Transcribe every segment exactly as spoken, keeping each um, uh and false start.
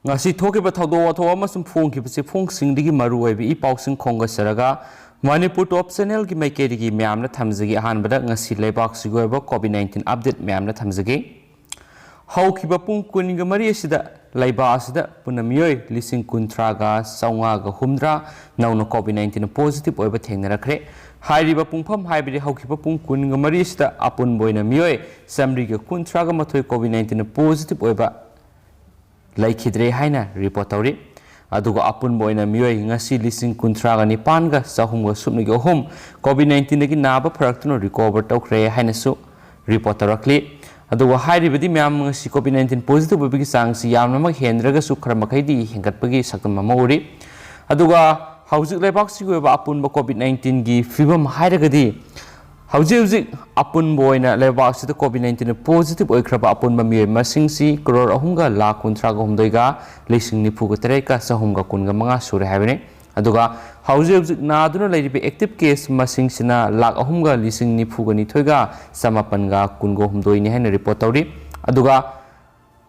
ꯉꯁꯤ ꯊꯣꯛꯈꯤꯕ ꯊꯧꯗꯣꯛ ꯋꯥꯊꯣꯛ ꯑꯃꯁꯨꯡ ꯐꯣꯡꯈꯤꯕ ꯆꯦꯐꯣꯡꯁꯤꯡꯗꯒꯤ ꯃꯔꯨ ꯑꯣꯏꯕ ꯏ ꯄꯥꯎꯁꯤꯡ ꯈꯣꯝꯒꯠꯆꯔꯒ ꯃꯅꯤꯄꯨꯔ ꯇꯣꯞ ꯆꯦꯅꯦꯜꯒꯤ ꯃꯥꯏꯀꯩꯗꯒꯤ ꯃꯌꯥꯝꯅ ꯊꯝꯖꯒꯦ꯫ ꯑꯍꯥꯟꯕꯗ ꯉꯁꯤ ꯂꯩꯕꯥꯛꯁꯤꯒꯤ ꯑꯣꯏꯕ COVID nineteen update ꯃꯌꯥꯝꯅ ꯊꯝꯖꯒꯦ꯫ ꯍꯧꯈꯤꯕ ꯄꯨꯡ ꯀꯨꯟꯒ ꯃꯔꯤ ꯑꯁꯤꯗ ꯂꯩꯕꯥꯛ ꯑꯁꯤꯗ ꯄꯨꯟꯅ ꯃꯤꯑꯣꯏ ꯂꯤꯁꯤꯡ ꯀꯨꯟꯊ꯭ꯔꯥꯒ ꯆꯥꯝꯃꯉꯥꯒ ꯍꯨꯝꯗ꯭ꯔꯥ ꯅꯧꯅ COVID nineteen positive ꯑꯣꯏꯕ ꯊꯦꯡꯅꯔꯛꯈ꯭ꯔꯦ꯫ ꯍꯥꯏꯔꯤꯕ ꯄꯨꯡꯐꯝ ꯍꯥꯏꯕꯗꯤ ꯍꯧꯈꯤꯕ ꯄꯨꯡ ꯀꯨꯟꯒ ꯃꯔꯤ ꯑꯁꯤꯗ ꯑꯄꯨꯟꯕ ꯑꯣꯏꯅ ꯃꯤꯑꯣꯏ ꯆꯥꯃꯔꯤꯒ ꯀꯨꯟꯊ꯭ꯔꯥꯒ ꯃꯥꯊꯣꯏ COVID nineteen positive ꯑꯣꯏꯕ ꯂꯩꯈꯤꯗ꯭ꯔꯦ ꯍꯥꯏꯅ ꯔꯤꯄꯣꯔꯠ ꯇꯧꯔꯤ꯫ ꯑꯗꯨꯒ ꯑꯄꯨꯟꯕ ꯑꯣꯏꯅ ꯃꯤꯑꯣꯏ ꯉꯁꯤ ꯂꯤꯁꯤꯡ ꯀꯨꯟꯊ꯭ꯔꯥꯒ ꯅꯤꯄꯥꯟꯒ ꯆꯍꯨꯝꯒ ꯁꯨꯞꯅꯒꯤ ꯑꯍꯨꯝ COVID nineteenꯗꯒꯤ ꯅꯥꯕ ꯐꯔꯛꯇꯨꯅ ꯔꯤꯀꯣꯚꯔ ꯇꯧꯈ꯭ꯔꯦ ꯍꯥꯏꯅꯁꯨ ꯔꯤꯄꯣꯔꯠ ꯇꯧꯔꯛꯂꯤ꯫ ꯑꯗꯨꯒ ꯍꯥꯏꯔꯤꯕꯗꯤ ꯃꯌꯥꯝ ꯉꯁꯤ COVID nineteen positive ꯑꯣꯏꯕꯒꯤ ꯆꯥꯡꯁꯤ ꯌꯥꯝꯅꯃꯛ ꯍꯦꯟꯗ꯭ꯔꯒꯁꯨ ꯈꯔ ꯃꯈꯩꯗꯤ ꯍꯦꯟꯒꯠꯄꯒꯤ ꯁꯛꯇꯝ ꯑꯃ ꯎꯔꯤ꯫ ꯑꯗꯨꯒ ꯍꯧꯖꯤꯛ ꯂꯩꯕꯥꯛꯁꯤꯒꯤ ꯑꯣꯏꯕ ꯑꯄꯨꯟꯕ COVID nineteenꯒꯤ ꯐꯤꯕꯝ ꯍꯥꯏꯔꯒꯗꯤ ꯍꯧꯖꯤꯛ ꯍꯧꯖꯤꯛ ꯑꯄꯨꯟꯕ ꯑꯣꯏꯅ ꯂꯩꯕꯥꯛ ꯑꯁꯤꯗ COVID nineteen positive ꯑꯣꯏꯈ꯭ꯔꯕ ꯑꯄꯨꯟꯕ ꯃꯤꯑꯣꯏ ꯃꯁꯤꯡꯁꯤ ꯀ꯭ꯔꯣꯔ ꯑꯍꯨꯝꯒ ꯂꯥꯈ ꯀꯨꯟꯊ꯭ꯔꯥꯒ ꯍꯨꯝꯗꯣꯏꯒ ꯂꯤꯁꯤꯡ ꯅꯤꯐꯨꯒ ꯇꯔꯦꯠꯀ ꯆꯍꯨꯝꯒ ꯀꯨꯟꯒ ꯃꯉꯥ ꯁꯨꯔꯦ ꯍꯥꯏꯕꯅꯤ꯫ ꯑꯗꯨꯒ ꯍꯧꯖꯤꯛ ꯍꯧꯖꯤꯛ ꯅꯥꯗꯨꯅ ꯂꯩꯔꯤꯕ active case ꯃꯁꯤꯡꯁꯤꯅ ꯂꯥꯈ ꯑꯍꯨꯝꯒ ꯂꯤꯁꯤꯡ ꯅꯤꯐꯨꯒ ꯅꯤꯊꯣꯏꯒ ꯆꯃꯥꯄꯟꯒ ꯀꯨꯟꯒ ꯍꯨꯝꯗꯣꯏꯅꯤ ꯍꯥꯏꯅ ꯔꯤꯄꯣꯔꯠ ꯇꯧꯔꯤ꯫ ꯑꯗꯨꯒ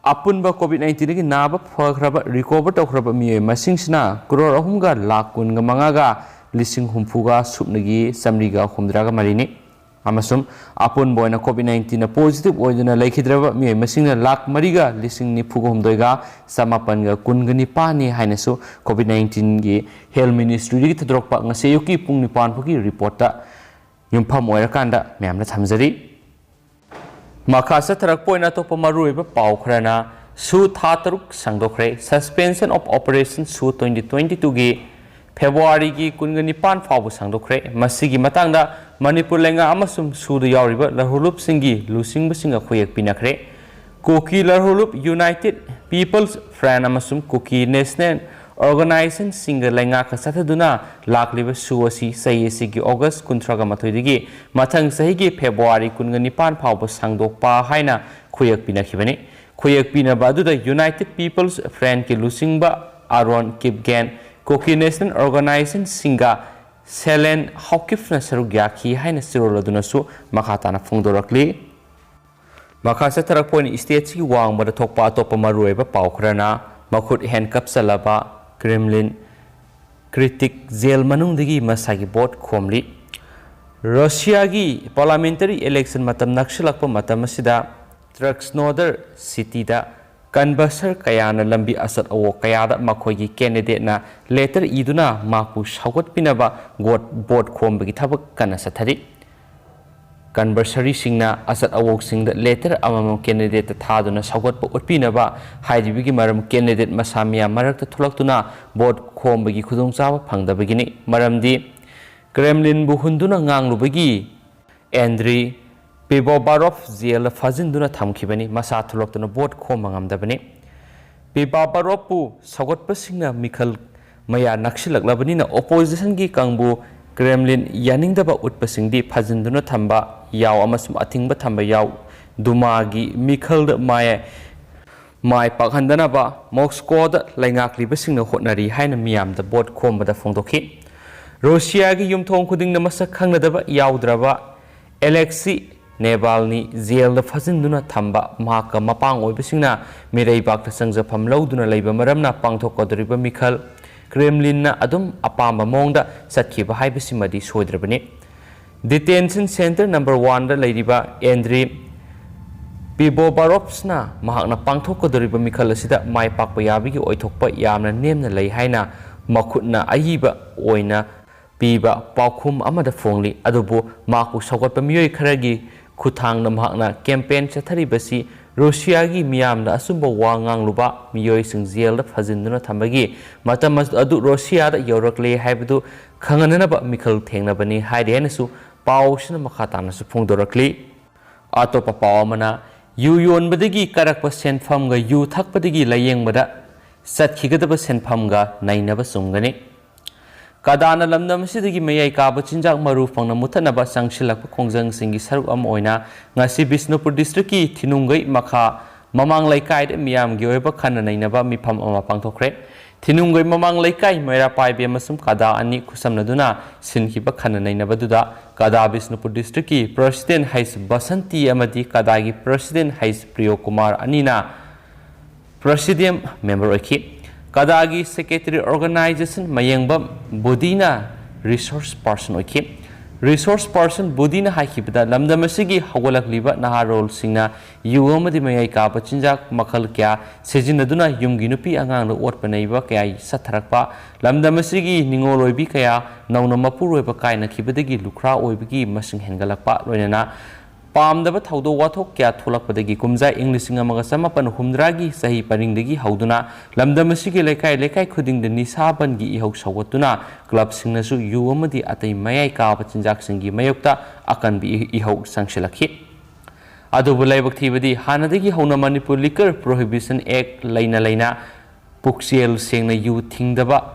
ꯑꯄꯨꯟꯕ COVID nineteenꯗꯒꯤ ꯅꯥꯕ ꯐꯈ꯭ꯔꯕ, ꯔꯤꯀꯣꯚꯔ ꯇꯧꯈ꯭ꯔꯕ ꯃꯤꯑꯣꯏ ꯃꯁꯤꯡꯁꯤꯅ ꯀ꯭ꯔꯣꯔ ꯑꯍꯨꯝꯒ ꯂꯥꯈ ꯀꯨꯟꯒ ꯃꯉꯥꯒ ꯂꯤꯁꯤꯡ ꯍꯨꯝꯐꯨꯒ ꯁꯨꯞꯅꯒꯤ ꯆꯥꯃꯔꯤꯒ ꯍꯨꯝꯗ꯭ꯔꯥꯒ ꯃꯔꯤꯅꯤ꯫ ꯑꯃꯁꯨꯡ ꯑꯄꯨꯟꯕ ꯑꯣꯏꯅ COVID nineteenꯅ positive ꯑꯣꯏꯗꯨꯅ ꯂꯩꯈꯤꯗ꯭ꯔꯕ ꯃꯤꯑꯣꯏ ꯃꯁꯤꯡꯅ ꯂꯥꯈ ꯃꯔꯤꯒ ꯂꯤꯁꯤꯡ ꯅꯤꯐꯨꯒ ꯍꯨꯝꯗꯣꯏꯒ ꯆꯃꯥꯄꯟꯒ ꯀꯨꯟꯒ ꯅꯤꯄꯥꯟꯅꯤ ꯍꯥꯏꯅꯁꯨ COVID nineteenꯒꯤ health ministryꯗꯒꯤ ꯊꯥꯗꯣꯔꯛꯄ ꯉꯁꯤ ꯑꯌꯨꯛꯀꯤ ꯄꯨꯡ ꯅꯤꯄꯥꯟ ꯐꯥꯎꯒꯤ ꯔꯤꯄꯣꯔꯠꯇ ꯌꯨꯝꯐꯝ ꯑꯣꯏꯔꯀꯥꯟꯗ ꯃꯌꯥꯝꯅ ꯊꯝꯖꯔꯤ꯫ ꯃꯈꯥ ꯆꯠꯊꯔꯛꯄ ꯑꯣꯏꯅ ꯑꯇꯣꯞꯄ ꯃꯔꯨꯑꯣꯏꯕ ꯄꯥꯎ ꯈꯔꯅ, ꯁꯨ ꯊꯥ ꯇꯔꯨꯛ ꯁꯥꯡꯗꯣꯛꯈ꯭ꯔꯦ꯫ Suspension of Operation ꯁꯨ twenty twenty twoꯒꯤ ꯐꯦꯕ꯭ꯔꯨꯋꯥꯔꯤꯒꯤ ꯀꯨꯟꯒ ꯅꯤꯄꯥꯟ ꯐꯥꯎꯕ ꯁꯥꯡꯗꯣꯛꯈ꯭ꯔꯦ꯫ ꯃꯁꯤꯒꯤ ꯃꯇꯥꯡꯗ ꯃꯅꯤꯄꯨꯔ ꯂꯩꯉꯥꯛ ꯑꯃꯁꯨꯡ ꯁꯨꯗ ꯌꯥꯎꯔꯤꯕ ꯂꯥꯜꯍꯧꯂꯨꯞꯁꯤꯡꯒꯤ ꯂꯨꯆꯤꯡꯕꯁꯤꯡꯒ ꯈꯨꯌꯦꯛ ꯄꯤꯅꯈ꯭ꯔꯦ꯫ ꯀꯨꯀꯤ ꯂꯥꯜꯍꯧꯂꯨꯞ United People's Front ꯑꯃꯁꯨꯡ ꯀꯨꯀꯤ National Organizationꯁꯤꯡꯒ ꯂꯩꯉꯥꯛꯀ ꯆꯠꯊꯗꯨꯅ ꯂꯥꯛꯂꯤꯕ ꯁꯨ ꯑꯁꯤ ꯆꯍꯤ ꯑꯁꯤꯒꯤ ꯑꯣꯒꯁ ꯀꯨꯟꯊ꯭ꯔꯥꯒ ꯃꯥꯊꯣꯏꯗꯒꯤ ꯃꯊꯪ ꯆꯍꯤꯒꯤ ꯐꯦꯕ꯭ꯔꯨꯋꯥꯔꯤ ꯀꯨꯟꯒ ꯅꯤꯄꯥꯟ ꯐꯥꯎꯕ ꯁꯥꯡꯗꯣꯛꯄ ꯍꯥꯏꯅ ꯈꯨꯌꯦꯛ ꯄꯤꯅꯈꯤꯕꯅꯤ꯫ ꯈꯨꯌꯦꯛ ꯄꯤꯅꯕ ꯑꯗꯨꯗ United People's Frontꯀꯤ ꯂꯨꯆꯤꯡꯕ ꯑꯥꯔꯣꯟ ꯀꯤꯞꯒꯦꯟ, ꯀꯨꯀꯤ National Organizationꯁꯤꯡꯒ ꯁꯦꯂꯦꯟ ꯍꯥꯎꯀꯤꯞꯅ ꯁꯔꯨꯛ ꯌꯥꯈꯤ ꯍꯥꯏꯅ ꯆꯦꯔꯣꯜ ꯑꯗꯨꯅꯁꯨ ꯃꯈꯥ ꯇꯥꯅ ꯐꯣꯡꯗꯣꯔꯛꯂꯤ꯫ ꯃꯈꯥ ꯆꯠꯊꯔꯛꯄ ꯑꯣꯏꯅ stateꯁꯤꯒꯤ ꯋꯥꯡꯃꯗ ꯊꯣꯛꯄ ꯑꯇꯣꯞꯄ ꯃꯔꯨꯑꯣꯏꯕ ꯄꯥꯎ ꯈꯔꯅ, ꯃꯈꯨꯠ ꯍꯦꯟꯀꯞ ꯆꯜꯂꯕ ꯀ꯭ꯔꯦꯝꯂꯤꯟ ꯀ꯭ꯔꯤꯇꯤꯛ ꯖꯦꯜ ꯃꯅꯨꯡꯗꯒꯤ ꯃꯁꯥꯒꯤ ꯚꯣꯠ ꯈꯣꯝꯂꯤ꯫ ꯔꯁꯤꯌꯥꯒꯤ ꯄꯥꯔꯂꯥꯃꯦꯟꯇꯔꯤ ꯏꯂꯦꯛꯁꯟ ꯃꯇꯝ ꯅꯛꯁꯤꯜꯂꯛꯄ ꯃꯇꯝ ꯑꯁꯤꯗ ꯇ꯭ꯔꯛꯁꯅꯣꯗꯔ ꯁꯤꯇꯤꯗ ꯀꯟꯚꯔꯁꯔ ꯀꯌꯥꯅ ꯂꯝꯕꯤ ꯑꯆꯠ ꯑꯋꯣꯛ ꯀꯌꯥꯗ ꯃꯈꯣꯏꯒꯤ ꯀꯦꯟꯗꯤꯗꯦꯠꯅ ꯂꯦꯇꯔ ꯏꯗꯨꯅ ꯃꯍꯥꯛꯄꯨ ꯁꯧꯒꯠꯄꯤꯅꯕ ꯚꯣꯠ ꯈꯣꯝꯕꯒꯤ ꯊꯕꯛ ꯀꯟꯅ ꯆꯠꯊꯔꯤ꯫ ꯀꯟꯚꯔꯁꯔꯤꯁꯤꯡꯅ ꯑꯆꯠ ꯑꯋꯣꯛꯁꯤꯡꯗ ꯂꯦꯇꯔ ꯑꯃꯃꯝ ꯀꯦꯟꯗꯤꯗꯦꯠꯇ ꯊꯥꯗꯨꯅ ꯁꯧꯒꯠꯄ ꯎꯠꯄꯤꯅꯕ ꯍꯥꯏꯔꯤꯕꯒꯤ ꯃꯔꯝ ꯀꯦꯟꯗꯤꯗꯦꯠ ꯃꯁꯥ ꯃꯤꯌꯥꯝ ꯃꯔꯛꯇ ꯊꯣꯛꯂꯛꯇꯨꯅ ꯚꯣꯠ ꯈꯣꯝꯕꯒꯤ ꯈꯨꯗꯣꯡꯆꯥꯕ ꯐꯪꯗꯕꯒꯤꯅꯤ꯫ ꯃꯔꯝꯗꯤ ꯀ꯭ꯔꯦꯝꯂꯤꯟꯕꯨ ꯍꯨꯟꯗꯨꯅ ꯉꯥꯡꯂꯨꯕꯒꯤ ꯑꯦꯟꯗ꯭ꯔꯤ ꯄꯤꯕꯣꯕꯥꯔꯣꯐ ꯖꯦꯜꯗ ꯐꯥꯖꯤꯟꯗꯨꯅ ꯊꯝꯈꯤꯕꯅꯤ꯫ ꯃꯁꯥ ꯊꯣꯛꯂꯛꯇꯨꯅ ꯚꯣꯠ ꯈꯣꯝꯕ ꯉꯝꯗꯕꯅꯤ꯫ ꯄꯤꯕꯣꯕꯥꯔꯣꯐꯄꯨ ꯁꯧꯒꯠꯄꯁꯤꯡꯅ ꯃꯤꯈꯜ ꯃꯌꯥ ꯅꯛꯁꯤꯜꯂꯛꯂꯕꯅꯤꯅ ꯑꯣꯄꯣꯖꯤꯁꯟꯒꯤ ꯀꯥꯡꯕꯨ ꯀ꯭ꯔꯦꯝꯂꯤꯟ ꯌꯥꯅꯤꯡꯗꯕ ꯎꯠꯄꯁꯤꯡꯗꯤ ꯐꯥꯖꯤꯟꯗꯨꯅ ꯊꯝꯕ ꯌꯥꯎ ꯑꯃꯁꯨꯡ ꯑꯊꯤꯡꯕ ꯊꯝꯕ ꯌꯥꯎ꯫ ꯗꯨꯃꯥꯒꯤ ꯃꯤꯈꯜꯗ ꯃꯥꯏ ꯃꯥꯏ ꯄꯥꯛꯍꯟꯗꯅꯕ ꯃꯣꯁꯀꯣꯗ ꯂꯩꯉꯥꯛꯂꯤꯕꯁꯤꯡꯅ ꯍꯣꯠꯅꯔꯤ ꯍꯥꯏꯅ ꯃꯤꯌꯥꯝꯗ ꯚꯣꯠ ꯈꯣꯝꯕꯗ ꯐꯣꯡꯗꯣꯛꯈꯤ꯫ ꯔꯨꯁꯤꯌꯥꯒꯤ ꯌꯨꯝꯊꯣꯡ ꯈꯨꯗꯤꯡꯗ ꯃꯁꯛ ꯈꯪꯅꯗꯕ ꯌꯥꯎꯗ꯭ꯔꯕ ꯑꯦꯂꯦꯛꯁꯤ ꯅꯦꯕꯥꯜꯅꯤ ꯖꯦꯜꯗ ꯐꯥꯖꯤꯟꯗꯨꯅ ꯊꯝꯕ ꯃꯍꯥꯛꯀ ꯃꯄꯥꯡ ꯑꯣꯏꯕꯁꯤꯡꯅ ꯃꯤꯔꯩꯕꯥꯛꯇ ꯆꯪꯖꯐꯝ ꯂꯧꯗꯨꯅ ꯂꯩꯕ ꯃꯔꯝꯅ ꯄꯥꯡꯊꯣꯛꯀꯗꯧꯔꯤꯕ ꯃꯤꯈꯜ ꯀ꯭ꯔꯦꯝꯂꯤꯟꯅ ꯑꯗꯨꯝ ꯑꯄꯥꯝꯕ ꯃꯑꯣꯡꯗ ꯆꯠꯈꯤꯕ ꯍꯥꯏꯕꯁꯤꯃꯗꯤ ꯁꯣꯏꯗ꯭ꯔꯕꯅꯤ꯫ ꯗꯤꯇꯦꯟꯁꯟ ꯁꯦꯟꯇꯔ ꯅꯝꯕꯔ ꯋꯥꯟꯗ ꯂꯩꯔꯤꯕ ꯑꯦꯟꯗ꯭ꯔꯤ ꯄꯤꯕꯣꯕꯥꯔꯣꯞꯁꯅ ꯃꯍꯥꯛꯅ ꯄꯥꯡꯊꯣꯛꯀꯗꯧꯔꯤꯕ ꯃꯤꯈꯜ ꯑꯁꯤꯗ ꯃꯥꯏ ꯄꯥꯛꯄ ꯌꯥꯕꯒꯤ ꯑꯣꯏꯊꯣꯛꯄ ꯌꯥꯝꯅ ꯅꯦꯝꯅ ꯂꯩ ꯍꯥꯏꯅ ꯃꯈꯨꯠꯅ ꯑꯏꯕ ꯑꯣꯏꯅ ꯄꯤꯕ ꯄꯥꯎꯈꯨꯝ ꯑꯃꯗ ꯐꯣꯡꯂꯤ꯫ ꯑꯗꯨꯕꯨ ꯃꯍꯥꯛꯄꯨ ꯁꯧꯒꯠꯄ ꯃꯤꯑꯣꯏ ꯈꯔꯒꯤ ꯈꯨꯠꯊꯥꯡꯗ ꯃꯍꯥꯛꯅ ꯀꯦꯝꯄꯦꯟ ꯆꯠꯊꯔꯤꯕꯁꯤ ꯔꯨꯁꯤꯌꯥꯒꯤ ꯃꯤꯌꯥꯝꯅ ꯑꯆꯨꯝꯕ ꯋꯥ ꯉꯥꯡꯂꯨꯕ ꯃꯤꯑꯣꯏꯁꯤꯡ ꯖꯦꯜꯗ ꯐꯥꯖꯤꯟꯗꯨꯅ ꯊꯝꯕꯒꯤ ꯃꯇꯝ ꯑꯗꯨ ꯔꯨꯁꯤꯌꯥꯗ ꯌꯧꯔꯛꯂꯦ ꯍꯥꯏꯕꯗꯨ ꯈꯪꯍꯟꯅꯅꯕ ꯃꯤꯈꯜ ꯊꯦꯡꯅꯕꯅꯤ ꯍꯥꯏꯔꯤ ꯍꯥꯏꯅꯁꯨ ꯄꯥꯎꯁꯤꯅ ꯃꯈꯥ ꯇꯥꯅꯁꯨ ꯐꯣꯡꯗꯣꯔꯛꯂꯤ꯫ ꯑꯇꯣꯞꯄ ꯄꯥꯎ ꯑꯃꯅ, ꯌꯨ ꯌꯣꯟꯕꯗꯒꯤ ꯀꯥꯔꯛꯄ ꯁꯦꯟꯐꯝꯒ ꯌꯨ ꯊꯛꯄꯗꯒꯤ ꯂꯥꯏꯌꯦꯡꯕꯗ ꯆꯠꯈꯤꯒꯗꯕ ꯁꯦꯟꯐꯝꯒ ꯅꯩꯅꯕ ꯆꯨꯝꯒꯅꯤ꯫ ꯀꯗꯥꯅ ꯂꯝꯗꯝ ꯑꯁꯤꯗꯒꯤ ꯃꯌꯥꯏ ꯀꯥꯕ ꯆꯤꯟꯖꯥꯛ ꯃꯔꯨ ꯐꯪꯅ ꯃꯨꯠꯊꯠꯅꯕ ꯆꯪꯁꯤꯜꯂꯛꯄ ꯈꯣꯡꯖꯪꯁꯤꯡꯒꯤ ꯁꯔꯨꯛ ꯑꯃ ꯑꯣꯏꯅ ꯉꯁꯤ ꯕꯤꯁꯅꯨꯄꯨꯔ ꯗꯤꯁꯇ꯭ꯔꯤꯛꯀꯤ ꯊꯤꯅꯨꯡꯒꯩ ꯃꯈꯥ ꯃꯃꯥꯡ ꯂꯩꯀꯥꯏꯗ ꯃꯤꯌꯥꯝꯒꯤ ꯑꯣꯏꯕ ꯈꯟꯅ ꯅꯩꯅꯕ ꯃꯤꯐꯝ ꯑꯃ ꯄꯥꯡꯊꯣꯛꯈ꯭ꯔꯦ꯫ ꯊꯤꯅꯨꯡꯒꯩ ꯃꯃꯥꯡ ꯂꯩꯀꯥꯏ ꯃꯩꯔꯥ ꯄꯥꯏꯕꯤ ꯑꯃꯁꯨꯡ ꯀꯗꯥ ꯑꯅꯤ ꯈꯨꯠꯁꯝꯅꯗꯨꯅ ꯁꯤꯟꯈꯤꯕ ꯈꯟꯅ ꯅꯩꯅꯕꯗꯨꯗ ꯀꯗꯥ ꯕꯤꯁꯅꯨꯄꯨꯔ ꯗꯤꯁꯇ꯭ꯔꯤꯛꯀꯤ ꯄ꯭ꯔꯁꯤꯗꯦꯟ ꯍꯩꯁ ꯕꯁꯟꯇꯤ ꯑꯃꯗꯤ ꯀꯗꯥꯒꯤ ꯄ꯭ꯔꯁꯤꯗꯦꯟ ꯍꯩꯁ ꯄ꯭ꯔꯤꯌꯣ ꯀꯨꯃꯥꯔ ꯑꯅꯤꯅ Presidium member ꯑꯣꯏꯈꯤ꯫ ꯀꯗꯥꯒꯤ secretary organization ꯃꯌꯦꯡꯕꯝ ꯕꯨꯙꯤꯅ resource person ꯑꯣꯏꯈꯤ꯫ Resource person ꯕꯨꯙꯤꯅ ꯍꯥꯏꯈꯤꯕꯗ, ꯂꯝꯗꯝ ꯑꯁꯤꯒꯤ ꯍꯧꯒꯠꯂꯛꯂꯤꯕ ꯅꯍꯥꯔꯣꯜꯁꯤꯡꯅ ꯌꯨ ꯑꯃꯗꯤ ꯃꯌꯥꯏ ꯀꯥꯕ ꯆꯤꯟꯖꯥꯛ ꯃꯈꯜ ꯀꯌꯥ ꯁꯤꯖꯤꯟꯅꯗꯨꯅ ꯌꯨꯝꯒꯤ ꯅꯨꯄꯤ ꯑꯉꯥꯡꯗ ꯑꯣꯠꯄ ꯅꯩꯕ ꯀꯌꯥ ꯆꯠꯊꯔꯛꯄ, ꯂꯝꯗꯝ ꯑꯁꯤꯒꯤ ꯅꯤꯉꯣꯜ ꯑꯣꯏꯕꯤ ꯀꯌꯥ ꯅꯧꯅ ꯃꯄꯨꯔꯣꯏꯕ ꯀꯥꯏꯅꯈꯤꯕꯗꯒꯤ ꯂꯨꯈ꯭ꯔꯥ ꯑꯣꯏꯕꯒꯤ ꯃꯁꯤꯡ ꯍꯦꯟꯒꯠꯂꯛꯄ, ꯂꯣꯏꯅꯅ ꯄꯥꯝꯗꯕ ꯊꯧꯗꯣꯛ ꯋꯥꯊꯣꯛ ꯀꯌꯥ ꯊꯣꯛꯂꯛꯄꯗꯒꯤ ꯀꯨꯝꯖꯥ ꯏꯪ ꯂꯤꯁꯤꯡ ꯑꯃꯒ ꯆꯃꯥꯄꯟ ꯍꯨꯝꯗ꯭ꯔꯥꯒꯤ ꯆꯍꯤ ꯄꯔꯤꯡꯗꯒꯤ ꯍꯧꯗꯨꯅ ꯂꯝꯗꯝ ꯑꯁꯤꯒꯤ ꯂꯩꯀꯥꯏ ꯂꯩꯀꯥꯏ ꯈꯨꯗꯤꯡꯗ ꯅꯤꯁꯥ ꯕꯟꯒꯤ ꯏꯍꯧ ꯁꯧꯒꯠꯇꯨꯅ clubꯁꯤꯡꯅꯁꯨ ꯌꯨ ꯑꯃꯗꯤ ꯑꯇꯩ ꯃꯌꯥꯏ ꯀꯥꯕ ꯆꯤꯟꯖꯥꯛꯁꯤꯡꯒꯤ ꯃꯥꯌꯣꯛꯇ ꯑꯀꯟꯕ ꯏ-, ꯏꯍꯧ ꯆꯪꯁꯤꯜꯂꯛꯈꯤ꯫ ꯑꯗꯨꯕꯨ ꯂꯥꯏꯕꯛ ꯊꯤꯕꯗꯤ ꯍꯥꯟꯅꯗꯒꯤ ꯍꯧꯅ ꯃꯅꯤꯄꯨꯔ Liquor Prohibition Act ꯂꯩꯅ ꯂꯩꯅ ꯄꯨꯛꯆꯦꯜ ꯁꯦꯡꯅ ꯌꯨ ꯊꯤꯡꯗꯕ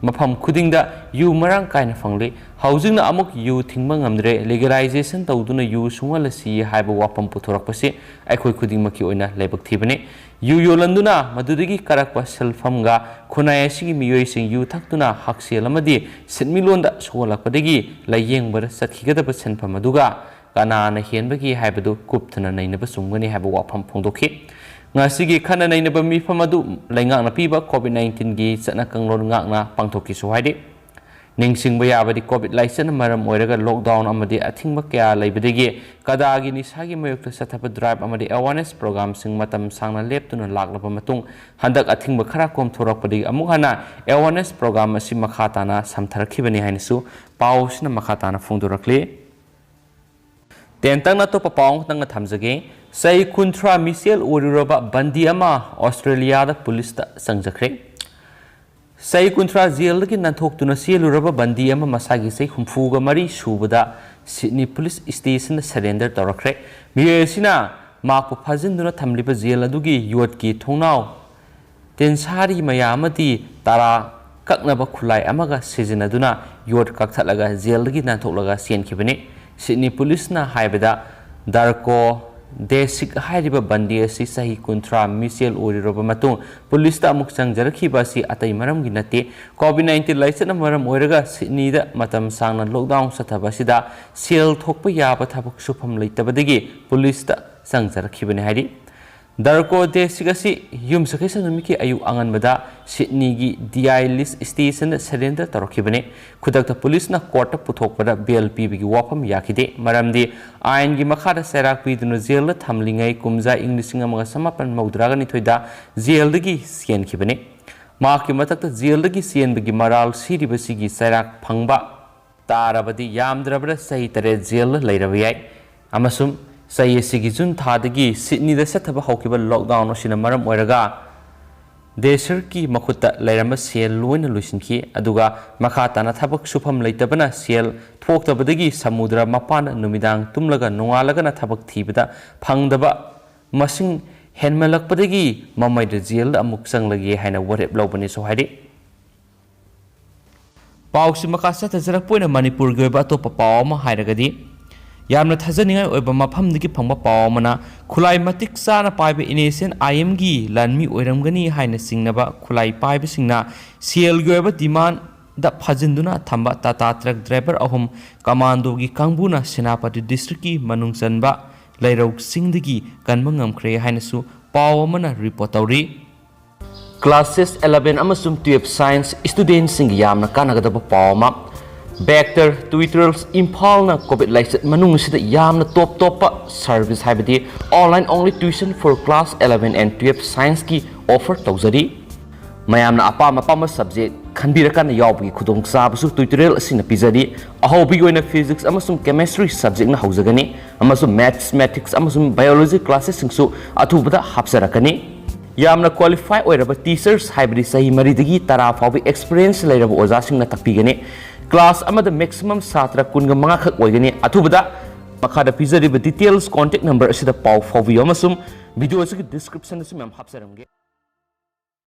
ꯃꯐꯝ ꯈꯨꯗꯤꯡꯗ ꯌꯨ ꯃꯔꯥꯡ ꯀꯥꯏꯅ ꯐꯪꯂꯤ꯫ ꯍꯧꯖꯤꯛꯅ ꯑꯃꯨꯛ ꯌꯨ ꯊꯤꯡꯕ ꯉꯝꯗ꯭ꯔꯦ, legalization ꯇꯧꯗꯨꯅ ꯌꯨ ꯁꯨꯡꯍꯜꯂꯁꯤ ꯍꯥꯏꯕ ꯋꯥꯐꯝ ꯄꯨꯊꯣꯔꯛꯄꯁꯤ ꯑꯩꯈꯣꯏ ꯈꯨꯗꯤꯡꯃꯛꯀꯤ ꯑꯣꯏꯅ ꯂꯥꯏꯕꯛ ꯊꯤꯕꯅꯤ꯫ ꯌꯨ ꯌꯣꯜꯂꯟꯗꯨꯅ ꯃꯗꯨꯗꯒꯤ ꯀꯥꯔꯛꯄ ꯁꯦꯜꯐꯝꯒ ꯈꯨꯟꯅꯥꯏ ꯑꯁꯤꯒꯤ ꯃꯤꯑꯣꯏꯁꯤꯡ ꯌꯨ ꯊꯛꯇꯨꯅ ꯍꯛꯁꯦꯜ ꯑꯃꯗꯤ ꯁꯤꯟꯃꯤꯠꯂꯣꯟꯗ ꯁꯣꯛꯍꯜꯂꯛꯄꯗꯒꯤ ꯂꯥꯏꯌꯦꯡꯕꯗ ꯆꯠꯈꯤꯒꯗꯕ ꯁꯦꯟꯐꯝ ꯑꯗꯨꯒ ꯀꯅꯥꯅ ꯍꯦꯟꯕꯒꯦ ꯍꯥꯏꯕꯗꯨ ꯀꯨꯞꯊꯅ ꯅꯩꯅꯕ ꯆꯨꯝꯒꯅꯤ ꯍꯥꯏꯕ ꯋꯥꯐꯝ ꯐꯣꯡꯗꯣꯛꯈꯤ꯫ ꯉꯁꯤꯒꯤ ꯈꯟꯅ ꯅꯩꯅꯕ ꯃꯤꯐꯝ ꯑꯗꯨ ꯂꯩꯉꯥꯛꯅ ꯄꯤꯕ COVID nineteenꯒꯤ ꯆꯠꯅ ꯀꯥꯡꯂꯣꯟ ꯉꯥꯛꯅ ꯄꯥꯡꯊꯣꯛꯈꯤꯁꯨ ꯍꯥꯏꯔꯤ꯫ ꯅꯤꯡꯁꯤꯡꯕ ꯌꯥꯕꯗꯤ, COVID ꯂꯥꯏꯆꯠꯅ ꯃꯔꯝ ꯑꯣꯏꯔꯒ lockdown ꯑꯃꯗꯤ ꯑꯊꯤꯡꯕ ꯀꯌꯥ ꯂꯩꯕꯗꯒꯤ ꯀꯗꯥꯒꯤ ꯅꯤꯁꯥꯒꯤ ꯃꯥꯌꯣꯛꯇ ꯆꯠꯊꯕ drive ꯑꯃꯗꯤ awareness programꯁꯤꯡ ꯃꯇꯝ ꯁꯥꯡꯅ ꯂꯦꯞꯇꯨꯅ ꯂꯥꯛꯂꯕ ꯃꯇꯨꯡ, ꯍꯟꯗꯛ ꯑꯊꯤꯡꯕ ꯈꯔ ꯀꯣꯝꯊꯣꯔꯛꯄꯗꯒꯤ ꯑꯃꯨꯛ ꯍꯟꯅ awareness program ꯑꯁꯤ ꯃꯈꯥ ꯇꯥꯅ ꯁꯝꯊꯔꯛꯈꯤꯕꯅꯤ ꯍꯥꯏꯅꯁꯨ ꯄꯥꯎ ꯑꯁꯤꯅ ꯃꯈꯥ ꯇꯥꯅ ꯐꯣꯡꯗꯣꯔꯛꯂꯤ꯫ ꯇꯦꯟꯇꯛꯅ ꯑꯇꯣꯞꯄ ꯄꯥꯎ ꯑꯃꯈꯛꯇꯪꯒ ꯊꯝꯖꯒꯦ꯫ ꯆꯍꯤ ꯀꯨꯟꯊ꯭ꯔꯥ ꯃꯤꯆꯦꯜ ꯑꯣꯏꯔꯨꯔꯕ ꯕꯟꯗꯤ ꯑꯃ ꯑꯣꯁꯇ꯭ꯔꯦꯂꯤꯌꯥꯗ ꯄꯨꯂꯤꯁꯇ ꯆꯪꯖꯈ꯭ꯔꯦ꯫ ꯆꯍꯤ ꯀꯨꯟꯊ꯭ꯔꯥ ꯖꯦꯜꯗꯒꯤ ꯅꯥꯟꯊꯣꯛꯇꯨꯅ ꯆꯦꯜꯂꯨꯔꯕ ꯕꯟꯗꯤ ꯑꯃ ꯃꯁꯥꯒꯤ ꯆꯍꯤ ꯍꯨꯝꯐꯨꯒ ꯃꯔꯤ ꯁꯨꯕꯗ ꯁꯤꯗꯅꯤ ꯄꯨꯂꯤꯁ ꯁ꯭ꯇꯦꯁꯟꯗ surrender ꯇꯧꯔꯛꯈ꯭ꯔꯦ꯫ ꯃꯤꯑꯣꯏ ꯑꯁꯤꯅ ꯃꯍꯥꯛꯄꯨ ꯐꯥꯖꯤꯟꯗꯨꯅ ꯊꯝꯂꯤꯕ ꯖꯦꯜ ꯑꯗꯨꯒꯤ ꯌꯣꯠꯀꯤ ꯊꯣꯡꯅꯥꯎ, ꯇꯦꯟꯁꯥꯔꯤ ꯃꯌꯥ ꯑꯃꯗꯤ ꯇꯔꯥ ꯀꯛꯅꯕ ꯈꯨꯠꯂꯥꯏ ꯑꯃꯒ ꯁꯤꯖꯤꯟꯅꯗꯨꯅ ꯌꯣꯠ ꯀꯛꯊꯠꯂꯒ ꯖꯦꯜꯗꯒꯤ ꯅꯥꯟꯊꯣꯛꯂꯒ ꯆꯦꯟꯈꯤꯕꯅꯤ꯫ ꯁꯤꯗꯅꯤ ꯄꯨꯂꯤꯁꯅ ꯍꯥꯏꯕꯗ, ꯗꯥꯔꯀꯣ ꯗꯦꯁꯤꯛ ꯍꯥꯏꯔꯤꯕ ꯕꯟꯗꯤ ꯑꯁꯤ ꯆꯍꯤ ꯀꯨꯟꯊ꯭ꯔꯥ ꯃꯤꯆꯦꯜ ꯑꯣꯏꯔꯨꯔꯕ ꯃꯇꯨꯡ ꯄꯨꯂꯤꯁꯇ ꯑꯃꯨꯛ ꯆꯪꯖꯔꯛꯈꯤꯕ ꯑꯁꯤ ꯑꯇꯩ ꯃꯔꯝꯒꯤ ꯅꯠꯇꯦ꯫ COVID nineteen ꯂꯥꯏꯆꯠꯅ ꯃꯔꯝ ꯑꯣꯏꯔꯒ ꯁꯤꯗꯅꯤꯗ ꯃꯇꯝ ꯁꯥꯡꯅ lockdown ꯆꯠꯊꯕ ꯑꯁꯤꯗ ꯁꯦꯜ ꯊꯣꯛꯄ ꯌꯥꯕ ꯊꯕꯛ ꯁꯨꯐꯝ ꯂꯩꯇꯕꯗꯒꯤ ꯄꯨꯂꯤꯁꯇ ꯆꯪꯖꯔꯛꯈꯤꯕꯅꯤ ꯍꯥꯏꯔꯤ꯫ ꯗꯥꯔꯀꯣ ꯗꯦꯁꯤꯛ ꯑꯁꯤ ꯌꯨꯝꯁꯀꯩꯁ ꯅꯨꯃꯤꯠꯀꯤ ꯑꯌꯨꯛ ꯑꯉꯟꯕꯗ ꯁꯤꯗꯅꯤꯒꯤ ꯗꯤꯑꯥꯏ ꯂꯤꯁ ꯁ꯭ꯇꯦꯁꯟꯗ ꯁꯔꯦꯟꯗꯔ ꯇꯧꯔꯛꯈꯤꯕꯅꯤ꯫ ꯈꯨꯗꯛꯇ ꯄꯨꯂꯤꯁꯅ ꯀꯣꯔꯠꯇ ꯄꯨꯊꯣꯛꯄꯗ ꯕꯦꯜ ꯄꯤꯕꯒꯤ ꯋꯥꯐꯝ ꯌꯥꯈꯤꯗꯦ, ꯃꯔꯝꯗꯤ ꯑꯥꯏꯟꯒꯤ ꯃꯈꯥꯗ ꯆꯩꯔꯥꯛ ꯄꯤꯗꯨꯅ ꯖꯦꯜꯗ ꯊꯝꯂꯤꯉꯩ ꯀꯨꯝꯖꯥ ꯏꯪ ꯂꯤꯁꯤꯡ ꯑꯃꯒ ꯆꯃꯥꯄꯟ ꯃꯧꯗ꯭ꯔꯥꯒ ꯅꯤꯊꯣꯏꯗ ꯖꯦꯜꯗꯒꯤ ꯆꯦꯟꯈꯤꯕꯅꯤ꯫ ꯃꯍꯥꯛꯀꯤ ꯃꯊꯛꯇ ꯖꯦꯜꯗꯒꯤ ꯆꯦꯟꯕꯒꯤ ꯃꯔꯥꯜ ꯁꯤꯔꯤꯕꯁꯤꯒꯤ ꯆꯩꯔꯥꯛ ꯐꯪꯕ ꯇꯥꯔꯕꯗꯤ ꯌꯥꯝꯗ꯭ꯔꯕꯗ ꯆꯍꯤ ꯇꯔꯦꯠ ꯖꯦꯜꯗ ꯂꯩꯔꯕ ꯌꯥꯏ꯫ ꯑꯃꯁꯨꯡ ꯆꯍꯤ ꯑꯁꯤꯒꯤ ꯖꯨꯟ ꯊꯥꯗꯒꯤ ꯁꯤꯗꯅꯤꯗ ꯆꯠꯊꯕ ꯍꯧꯈꯤꯕ ꯂꯣꯛꯗꯥꯎꯟ ꯑꯁꯤꯅ ꯃꯔꯝ ꯑꯣꯏꯔꯒ ꯗꯦꯁꯔꯀꯤ ꯃꯈꯨꯠꯇ ꯂꯩꯔꯝꯕ ꯁꯦꯜ ꯂꯣꯏꯅ ꯂꯣꯏꯁꯤꯟꯈꯤ꯫ ꯑꯗꯨꯒ ꯃꯈꯥ ꯇꯥꯅ ꯊꯕꯛ ꯁꯨꯐꯝ ꯂꯩꯇꯕꯅ ꯁꯦꯜ ꯊꯣꯛꯇꯕꯗꯒꯤ ꯁꯃꯨꯗ꯭ꯔ ꯃꯄꯥꯟꯗ ꯅꯨꯃꯤꯗꯥꯡ ꯇꯨꯝꯂꯒ ꯅꯣꯡꯉꯥꯜꯂꯒꯅ ꯊꯕꯛ ꯊꯤꯕꯗ ꯐꯪꯗꯕ ꯃꯁꯤꯡ ꯍꯦꯟꯃꯜꯂꯛꯄꯗꯒꯤ ꯃꯃꯩꯗ ꯖꯦꯜꯗ ꯑꯃꯨꯛ ꯆꯪꯂꯒꯦ ꯍꯥꯏꯅ ꯋꯥꯔꯦꯞ ꯂꯧꯕꯅꯤꯁꯨ ꯍꯥꯏꯔꯤ꯫ ꯄꯥꯎꯁꯤ ꯃꯈꯥ ꯆꯠꯊꯖꯔꯛꯄ ꯑꯣꯏꯅ ꯃꯅꯤꯄꯨꯔꯒꯤ ꯑꯣꯏꯕ ꯑꯇꯣꯞꯄ ꯄꯥꯎ ꯑꯃ ꯍꯥꯏꯔꯒꯗꯤ, ꯌꯥꯝꯅ ꯊꯥꯖꯅꯤꯡꯉꯥꯏ ꯑꯣꯏꯕ ꯃꯐꯝꯗꯒꯤ ꯐꯪꯕ ꯄꯥꯎ ꯑꯃꯅ, ꯈꯨꯠꯂꯥꯏ ꯃꯇꯤꯛ ꯆꯥꯅ ꯄꯥꯏꯕ ꯏꯟ ꯑꯦꯁ ꯑꯦꯟ ꯑꯥꯏ ꯑꯦꯝꯒꯤ ꯂꯥꯟꯃꯤ ꯑꯣꯏꯔꯝꯒꯅꯤ ꯍꯥꯏꯅ ꯆꯤꯡꯅꯕ ꯈꯨꯠꯂꯥꯏ ꯄꯥꯏꯕꯁꯤꯡꯅ ꯁꯦꯜꯒꯤ ꯑꯣꯏꯕ ꯗꯤꯃꯥꯟꯗ ꯐꯥꯖꯤꯟꯗꯨꯅ ꯊꯝꯕ ꯇꯥꯇꯥ ꯇ꯭ꯔꯛ ꯗ꯭ꯔꯥꯏꯚꯔ ꯑꯍꯨꯝ ꯀꯃꯥꯟꯗꯣꯒꯤ ꯀꯥꯡꯕꯨꯅ ꯁꯦꯅꯥꯄꯇꯤ ꯗꯤꯁꯇ꯭ꯔꯤꯛꯀꯤ ꯃꯅꯨꯡ ꯆꯟꯕ ꯂꯩꯔꯧ ꯆꯤꯡꯗꯒꯤ ꯀꯟꯕ ꯉꯝꯈ꯭ꯔꯦ ꯍꯥꯏꯅꯁꯨ ꯄꯥꯎ ꯑꯃꯅ ꯔꯤꯄꯣꯔꯠ ꯇꯧꯔꯤ꯫ Classes eleven ꯑꯃꯁꯨꯡ twelve Science studentꯁꯤꯡꯒꯤ ꯌꯥꯝꯅ ꯀꯥꯟꯅꯒꯗꯕ ꯄꯥꯎ ꯑꯃ꯫ Vector Tutorials ꯏꯝꯐꯥꯜꯅ ꯀꯣꯚꯤꯗ ꯂꯥꯏꯆꯠ ꯃꯅꯨꯡ ꯑꯁꯤꯗ ꯌꯥꯝꯅ ꯇꯣꯞ ꯇꯣꯞꯄ service, ꯍꯥꯏꯕꯗꯤ online only tuition for class eleven and twelve Scienceꯀꯤ offer ꯇꯧꯖꯔꯤ꯫ ꯃꯌꯥꯝꯅ ꯑꯄꯥꯝ ꯑꯄꯥꯝꯕ subject ꯈꯟꯕꯤꯔꯀꯥꯟꯗ ꯌꯥꯎꯕꯒꯤ ꯈꯨꯗꯣꯡꯆꯥꯕꯁꯨ tutorial ꯑꯁꯤꯅ ꯄꯤꯖꯔꯤ꯫ ꯑꯍꯧꯕꯒꯤ ꯑꯣꯏꯅ Physics ꯑꯃꯁꯨꯡ Chemistry subjectꯅ ꯍꯧꯖꯒꯅꯤ, ꯑꯃꯁꯨꯡ Mathematics ꯑꯃꯁꯨꯡ Biology classesꯁꯤꯡꯁꯨ ꯑꯊꯨꯕꯗ ꯍꯥꯞꯆꯔꯛꯀꯅꯤ꯫ ꯌꯥꯝꯅ qualify ꯑꯣꯏꯔꯕ teachers, ꯍꯥꯏꯕꯗꯤ ꯆꯍꯤ ꯃꯔꯤꯗꯒꯤ ꯇꯔꯥ ꯐꯥꯎꯕ experience ꯂꯩꯔꯕ ꯑꯣꯖꯥꯁꯤꯡꯅ ꯇꯥꯛꯄꯤꯒꯅꯤ꯫ Class ꯑꯃꯗ maximum ꯁꯥꯇ꯭ꯔ ꯀꯨꯟꯒ ꯃꯉꯥ ꯈꯛ ꯑꯣꯏꯒꯅꯤ꯫ ꯑꯊꯨꯕꯗ ꯃꯈꯥꯗ ꯄꯤꯖꯔꯤꯕ details contact number ꯑꯁꯤꯗ ꯄꯥꯎ ꯐꯥꯎꯕꯤꯌꯨ ꯑꯃꯁꯨꯡ video ꯑꯁꯤꯒꯤ descriptionꯗꯁꯨ ꯃꯌꯥꯝ ꯍꯥꯞꯆꯔꯝꯒꯦ꯫